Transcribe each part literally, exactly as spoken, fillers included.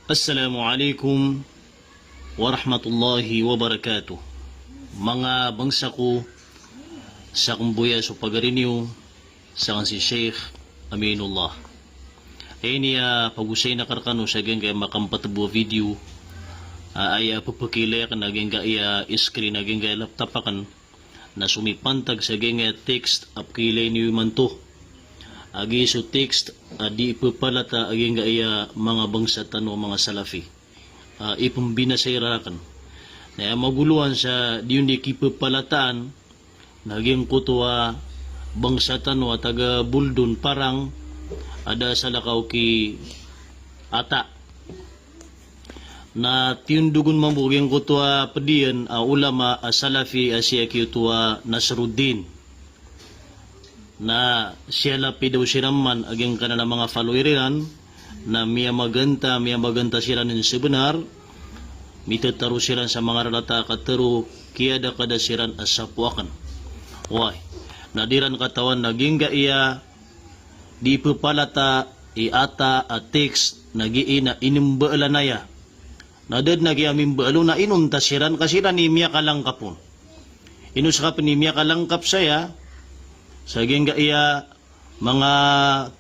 Assalamu alaikum warahmatullahi wabarakatuh. Manga bangsa ko, sakn bo aya so pagari niyo, sakn si Sheikh Aminullah. Aya ini a pagosayn akn rkano sa giyangkaya makampat bo a video, a, aya pphakilay akn a giyangkaya screen a giyangkaya laptop akn, na somipantag sa giyangkaya text a pkhailay niyo imanto. Agi so text a di ipepalata a giyangkaya manga bangsa tano a manga Salafi. A, ipembinasa iran rakn. Na aya magoloan sa di on di kipepalataan, na giyangkoto a bangsa tano a taga Boldon, Parang, a da salakaw ki Ata. Na tiyondog on mambo giyangkoto a ped iyan a ulama a Salafi a sii ki oto a Nasruddin. Na siyalap i daw siran man a giyangkanan a manga follower iran, na miyamaganta, miyamaganta siran on sebenar, mitetaro siran sa manga rarata a katero, kiyada-kada siran a sapo akn. Oway, na di ran katawan a giyangkaya di pepalata i Ata a text na gii na inimbaalan aya. Na da dn a giya mimbaal on na inonta siran ka siran i miyakalangkap on. Ino ska pn i miyakalangkap saya sa giyangkaya manga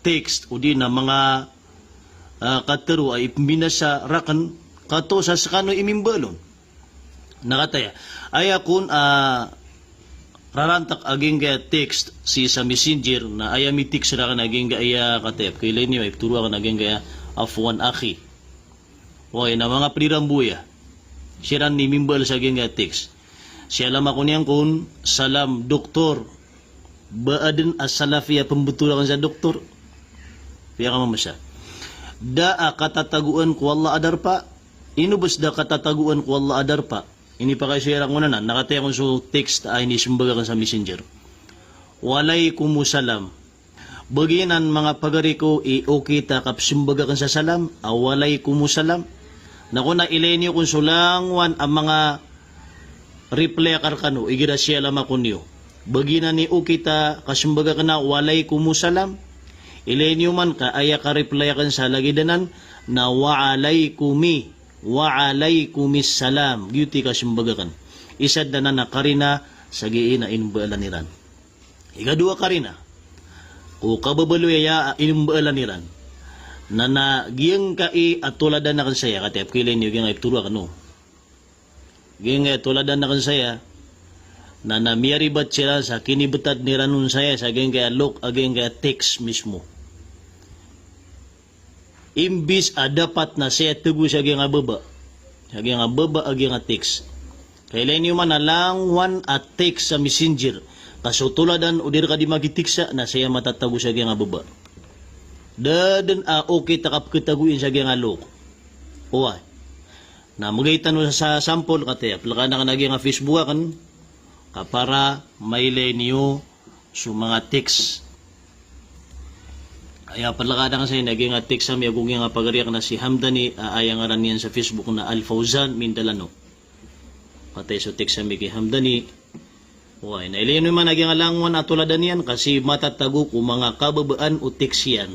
text odi na manga, ah, katero a ipembinasa rakn, kato sa skano i mimbaal on. Na kataya, aya kon, ah, rarantak a giyangkaya text sii sa Messenger, na aya mi-text rakn a giyangkaya kataya, pkhailay niyo, iptoro akn a giyangkaya, afwan akhi. Oway, na manga ped iran bo aya. Siran i mimbaal sa giyangkaya text. Siyalama ko niyan kon, salam doktor. Ba adn a Salafi a pembetol akn sa doktor. Piyakamamasa. Da a katatagoan ko Allah a darpa. Ino bes da katatagoan ko Allah a darpa. Inipakaiza iran kon anan, na kataya kon so text a inisembag akn sa Messenger. Waalaikumsalam. Ba giyanan manga pagari ko i okit a kapsembag akn sa salam, a waalaikumsalam. Na kon a ilay niyo kon so langowan a manga reply akn rkano, igira siyalama ko niyo. Ba giyanan i okit a kasembag akn a waalaikumsalam. Ilay niyo man ka aya ka-reply akn sa lagid anan na waalaikumi, waalaikumissalam. Giyoto i kasembag akn. Isa dn anan a karina sa gii na inimbaalan iran. Ikadowa karina ko kababaloy aya a inimbaalan iran. Na, na giyangkai a toladan akn saya, kataya pkhailay niyo giyangkai a iptoro akn o. Giyangkai a toladan akn saya, na, na miyaribat siran sa kinibetad iran on saya sa giyangkai a lok a giyangkai a text mismo. Imbis a dapat na saya tago sa giyangkai a baba. Sa giyangkai a baba a giyangkai a text. Kailay niyo man a langowan a text sa Messenger. Ka so toladan o di rka di makitiksa na saya matatago sa giyangkai a baba. Da dn a okit a kapkhatagoin sa giyangkai a lok. Oway. Na magay tano sa sample kataya. Plkaan akn a giyangkai a Facebook akn. Ka para mailay niyo so manga text. Aya plkaan akn saya na giyangkai a text ami ago giyangkai a pagari akn a si Hamdani, a aya ngaran iyan sa Facebook na Al Fauzan Mindalano. Kataya so text ami ki Hamdani. Oway, na ilay niyo man a giyangkai a langowan a toladan iyan ka sii matatago ko manga kababaan o text iyan.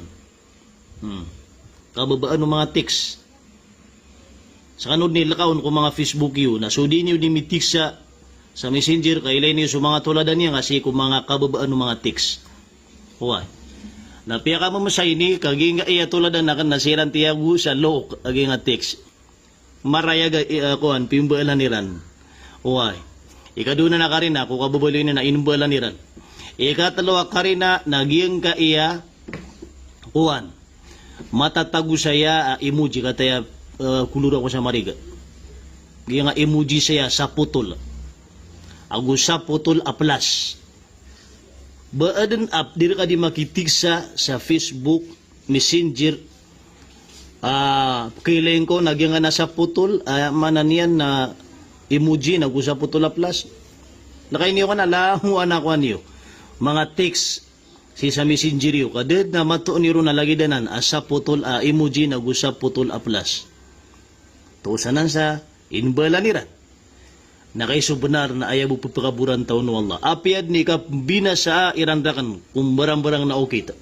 Hmm. Kababaan o manga text. Skano dn i lakaw on ko manga Facebook iyo, na so di niyo di mitiksa sa Messenger, kailay niyo so manga toladan iyan ka sii ko manga kababaan o manga text. Oway. Na piyakamamasa ini, ka giyangkai a toladan akn na siran tiyago sa lok a giyangkai a text. Marayag a, i, ah, kowan, pimbaalan iran. Oway. Ikadowa na karina ko kababaloy niyan na inimbaalan iran. Ikatlo a karina na giyangkai a, kowan, matatago saya a emoji, kataya, eh, kolor ako sa mariga. Giyangkai a emoji saya sapotol. Ago sapotol a plus. Ba adn a di rka di makitiksa sa Facebook, Messenger, ah, pkhailay ngka on a giyangkanan a sapotol, ah, maana niyan na emoji na go sapotol a plus. Lakaw niyo kan a langowan a kowan iyo. Manga text sii sa Messenger iyo. Ka da dn a matoon iyo ron a lagid anan a sapotol a emoji na go sapotol a plus. Toos anan sa inimbaalan iran. Na kay so benar na aya bo pepekaboran taw o Allah. Apiya dn i kabinasa iran raken ko mbarangbarang na okit.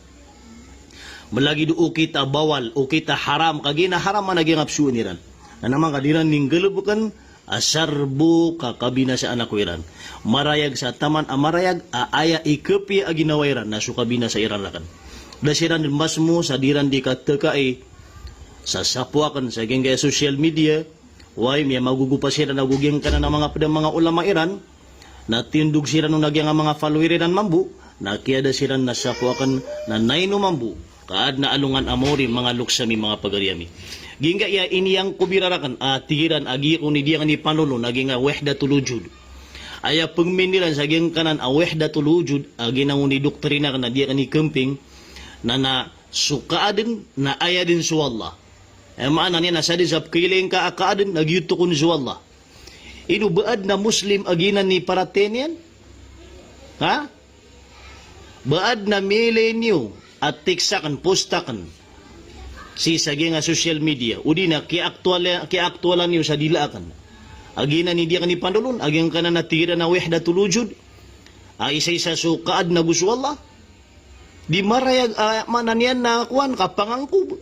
Malagid o okit a bawal, okit a haram, kagiya na haram man a giyangkaya psoon iran. Na naman ka di iran nggalbkn a sarbo ka kabinasaan ako iran. Marayag sa taman a marayag a aya ikapiya a ginawa iran na so kabinasa iran rakn. Da siran dn masmo sa di iran di katkai sa sapo akn sa giyangkaya social media, way miyamagogopa siran ago giyangkanan a manga pd a manga ulama iran, na tiyondog siran on a giyangkaya manga follower iran mambo, na kiyada siran na sapo akn na naino mambo, ka adn a alongan a maori manga loks ami manga pagari ami. Giyangkaya iniyangkob iran rakn, a tig iran a giya kon i di akn ipandolon a giyangkaya wahdatul wujud. Aya pngmin iran sa giyangkanan a wahdatul wujud, a giyanan i doktrina akn a di akn ikamping, na na so kaadn na aya dn so Allah. Aya maana niyan na sadn sa pkhailay ngka a kaadn na giyoto kon so Allah. Ino ba adn a Muslim a giyanan i paratiyaya niyan? Ha? Ba adn a miyailay niyo a text akn, post akn sii sa giyangkaya social media, odi na kiyaaktuwala, kiyaaktuwala niyo sa dila akn a giyanan i di akn ipandolon a giyangkanan a tig iran a wahdatul wujud, a isaisa so kaadn ago so Allah? Di marayag, a, maana niyan na kowan, kapangangkob.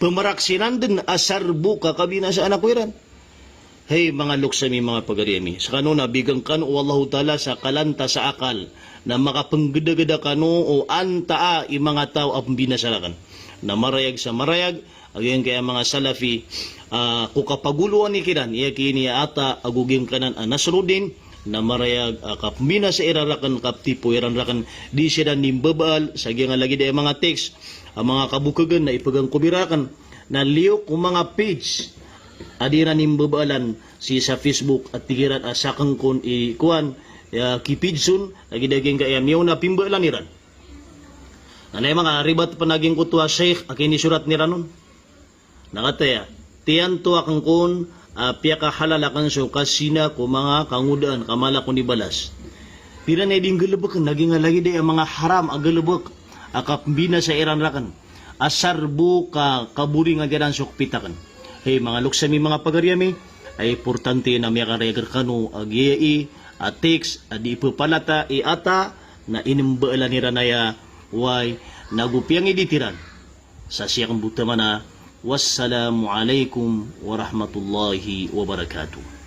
Pmarak siran dn a sarbo ka kabinasaan ako iran. Hay manga loks ami, manga pagari ami, skano na bigan kano o Allahu Ta'ala sa kalanta sa akal na makapnggdagda kano o antaa i manga taw a pmbinasa rakn. Na marayag sa marayag a giyangkaya manga Salafi, a, ko kapagoloan ikiran, aya ki ini a Ata ago giyangkanan a Nasruddin, na marayag a kapmbinasa iran rakn, kaptipo iran rakn, di siran di mbabaal sa giyangkaya lagid a manga text a manga kabokhagan na ipagangkob iran rakn. Na liyo ko manga page a di iran di mbabaalan sii sa Facebook a tig iran a sakn kon i kowan, aya ki page on, lagid a giyangkaya miyaona a pimbaalan iran. Na aya manga ribat pn a giyangkoto a sheikh a kinisorat iran on. Na kataya, tiyanto akn kon a piyakahalal akn so kazina ko manga kangodaan ka mala kon i balas. Di iran aya di nggalbkn a giyangkaya lagid a manga haram a galbk a kapmbinasa iran rakn a sarbo ka kaboringan iran so kpit akn. Hay manga loks ami, manga pagari ami, aya importante na miyakarayag rkano a giyai a text a di ipapalata i Ata na inimbaalan iran aya, way, na go piyangidit iran sa siyakn bo taman a. Wassalamu alaikum warahmatullahi wabarakatuh.